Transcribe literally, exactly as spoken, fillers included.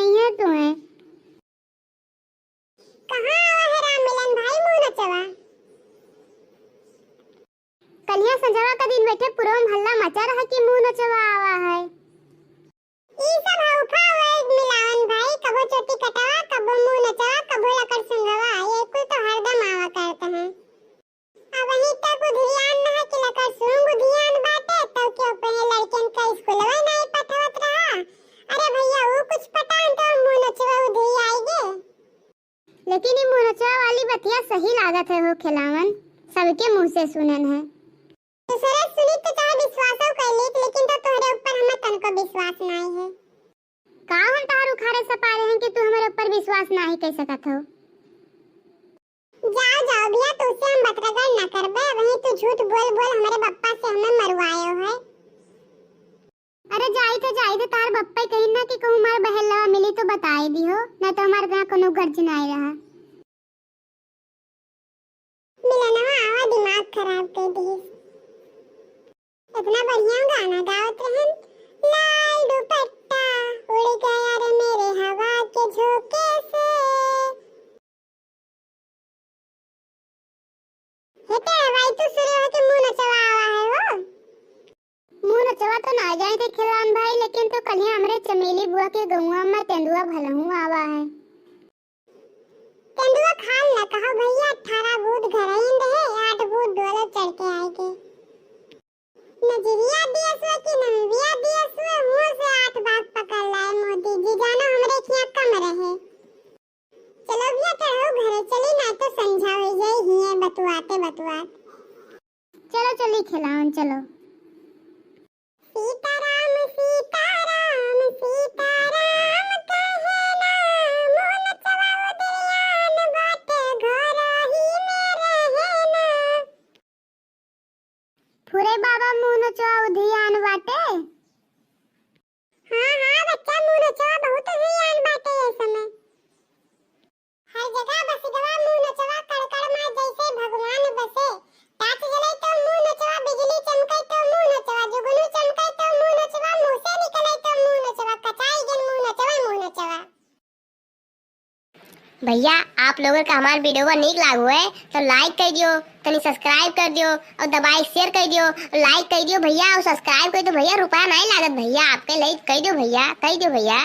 ये तो है। कहाँ आवा है राम मिलन भाई मुँह नचवा? कलिया संझवा का दिन बैठे पूरा मोहल्ला मचा रहा कि मुँह नचवा आवा है। ई सब हौफा हुए मिलावन भाई, कबो चोटी कटवा, कबो मुँह नचवा, कबो लकड़ संगवा, ये कुल तो हरदम आवा करत हैं। अबहीं तक उधियान ना कि लकड़ सूंग उधियान बाटे, तब के अपने लड़कन का स्कूलवा नहीं पठवत रहा। अरे भैया, वो कुछ पटान तो मुँह नचवा उधई आइगे। लेकिन ई मुँह नचवा वाली बतिया सही लागत है हो खेलावन, सबके मुँह से सुनन है। दूसरे सुनी तो चाहे विश्वासो कर लीत, लेकिन तो तोहरे ऊपर हमें तनको विश्वास नाई है। का हम तोहर उखाड़े सपारे हैं कि तू हमारे ऊपर विश्वास नाई कर सकत हो? जाओ, जाओ भैया, तुझसे हम बतरगड़ न करबे। वहीं तू झूठ बोल बोल हमारे बप्पा से हमें मरवायो है। अरे जाई थे, जाई थे, तार बप्पा कहीं ना कि कहूँ मार बहलवा मिली तो बताई दियो, ना तो हमारे यहाँ कोनो गर्ज नाई रहा। मिलनवा आवा दिमाग खराब कर दिस। इतना बढ़िया गाना गावत रहन, लाल दुपट्टा उड़ गया रे मेरे हवा के झोंके से। हेते भाई, तू सुने हो कि मुँह नचवा आवा है हो? मुँह नचवा तो ना जाए थे खिलावन भाई, लेकिन तो कलिया हमरे चमेली बुआ के गौवा में तेंदुआ भलहू आवा है। तेंदुआ खाल न कहो भैया, अठारह भूत घर ही रहे, आठ भूत डोलो चढ़ के आए के। नजरिया दिया सुए कि नमविया दिया सुए, मुँह से आठ बात पकड़ लाए मोदी जी, जानो हमरे खिया कम रहे। चलो भैया, चढ़ो घरे चली, ना तो संझा हो जाए हिये बतुआते बतुआत। चलो चली खिलावन, चलो। सीताराम, सीताराम, सीताराम कहे ना, मुँह नचवा उधियान बाटे, घर ही में रहे ना। फुरे बाबा मुँह नचवा उधियान बाटे। हाँ, हाँ बच्चा, मुँह नचवा बहुत उधियान बाटे ये समय। हर जगह बस गवा मुँह नचवा, कड़ कड़ माँ जैसे भगवान बसे। टार्च जले तो मुँह नचवा, बिजली चमके तो मुँह नचवा, जुगनू चमके तो मुँह नचवा, मुँह से निकले तो मुँह नचवा, कचाई गन मुँह नचवा, मुँह नचवा। भैया, आप लोगन का हमार video नीक लागो है तो like कर दियो, तनी subscribe कर दियो और दबाई share कर दियो, like कर दियो भैया और subscribe कर दियो भैया, रुपया नहीं लागत भैया, आपके like कर दियो भैया, कर दियो भैया।